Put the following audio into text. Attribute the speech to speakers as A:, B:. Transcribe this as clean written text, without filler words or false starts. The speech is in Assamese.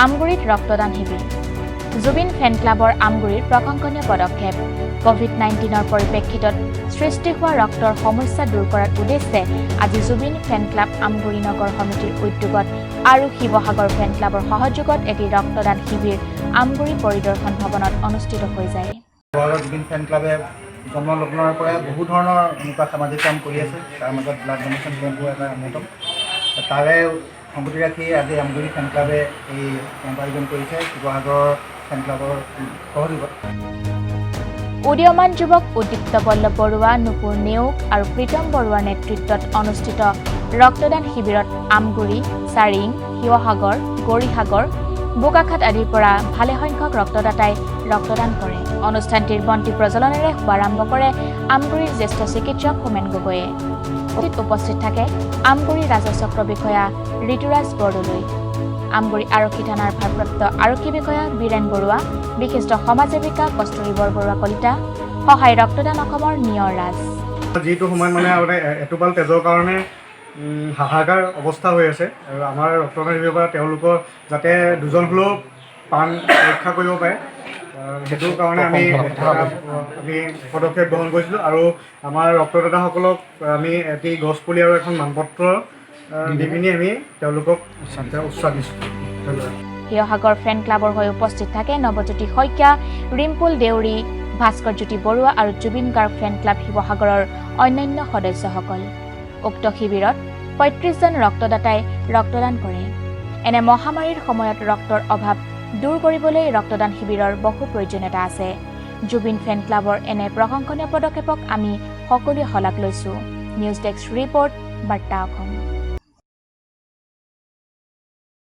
A: আমগুৰিত ৰক্তদান শিবিৰ। জুবিন ফেন ক্লাবৰ আমগুৰিৰ প্ৰশংসনীয় পদক্ষেপ। কভিড-19ৰ পৰিপ্ৰেক্ষিতত সৃষ্টি হোৱা ৰক্তৰ সমস্যা দূৰ কৰাৰ উদ্দেশ্যে আজি জুবিন ফেন ক্লাব আমগুৰি নগৰ সমিতিৰ উদ্যোগত আৰু শিৱসাগৰ ফেন ক্লাবৰ সহযোগত এটি ৰক্তদান শিবিৰ আমগুৰি পৰিদৰ্শন ভৱনত অনুষ্ঠিত হৈ যায়।
B: শিৱসাগৰ জুবিন ফেন ক্লাবে জন্মলগ্নৰ পৰাই বহু ধৰণৰ এনেকুৱা সামাজিক কাম কৰি আছে। তাৰ মাজত ব্লাড ডনেশ্যন কেম্পো এটা অন্যতম। তাৰে সংগতি ৰাখি আজি আমগুৰি ফেন ক্লাবে এই কেম্প আয়োজন কৰিছে শিৱসাগৰ ফেন ক্লাবৰ সহযোগত।
A: উদীয়মান যুৱক উদ্দীপ্ত বল্লভ বৰুৱা, নুপুৰ নেওগ আৰু প্ৰীতম বৰুৱাৰ নেতৃত্বত অনুষ্ঠিত ৰক্তদান শিবিৰত আমগুৰি, চাৰিং, শিৱসাগৰ, গৌৰীসাগৰ, বোকাখাট আদিৰ পৰা ভালেসংখ্যক ৰক্তদাতাই ৰক্তদান কৰে। অনুষ্ঠানটিৰ বন্তি প্ৰজ্বলনেৰে শুভাৰম্ভ কৰে আমগুৰিৰ জ্যেষ্ঠ চিকিৎসক হোমেন গগৈয়ে। উপস্থিত থাকে আমগুৰি ৰাজহ চক্ৰ বিষয়া ঋতুৰাজ বৰদলৈ, আমগুৰি আৰক্ষী থানাৰ ভাৰপ্ৰাপ্ত আৰক্ষী বিষয়া বীৰেণ বৰুৱা, বিশিষ্ট সমাজসেৱিকা কস্তুৰী বৰবৰুৱা কলিতা, সহায় ৰক্তদান অসমৰ নিয়ৰ ৰাজ।
C: যিটো সময়ত মানে আগতে এটোপাল তেজৰ কাৰণে হাহাকাৰ অৱস্থা হৈ আছে আৰু আমাৰ ৰক্তদান শিবিৰৰ পৰা তেওঁলোকৰ যাতে দুজন হ'লেও প্ৰাণ ৰক্ষা কৰিব পাৰে, সেইটো কাৰণে আমি পদক্ষেপ গ্ৰহণ কৰিছিলোঁ আৰু আমাৰ ৰক্তদাতাসকলক আমি এটি গছপুলি আৰু এখন মানপত্ৰ দি পিনি আমি তেওঁলোকক উৎসাহ দিছোঁ। ধন্যবাদ।
A: শিৱসাগৰ ফেন ক্লাবৰ হৈ উপস্থিত থাকে নৱজ্যোতি শইকীয়া, ৰিম্পুল দেউৰী, ভাস্কৰ জ্যোতি বৰুৱা আৰু জুবিন গাৰ্গ ফেন ক্লাব শিৱসাগৰৰ অন্যান্য সদস্যসকল। উক্ত শিবিৰত 35জন ৰক্তদাতাই ৰক্তদান কৰে। এনে মহামাৰীৰ সময়ত ৰক্তৰ অভাৱ দূৰ কৰিবলৈ ৰক্তদান শিবিৰৰ বহু প্ৰয়োজনীয়তা আছে। জুবিন ফেন ক্লাবৰ এনে প্ৰশংসনীয় পদক্ষেপক আমি সকলোৱে শলাগ লৈছো। নিউজ ডেস্ক ৰিপৰ্ট, বাৰ্তা অসম।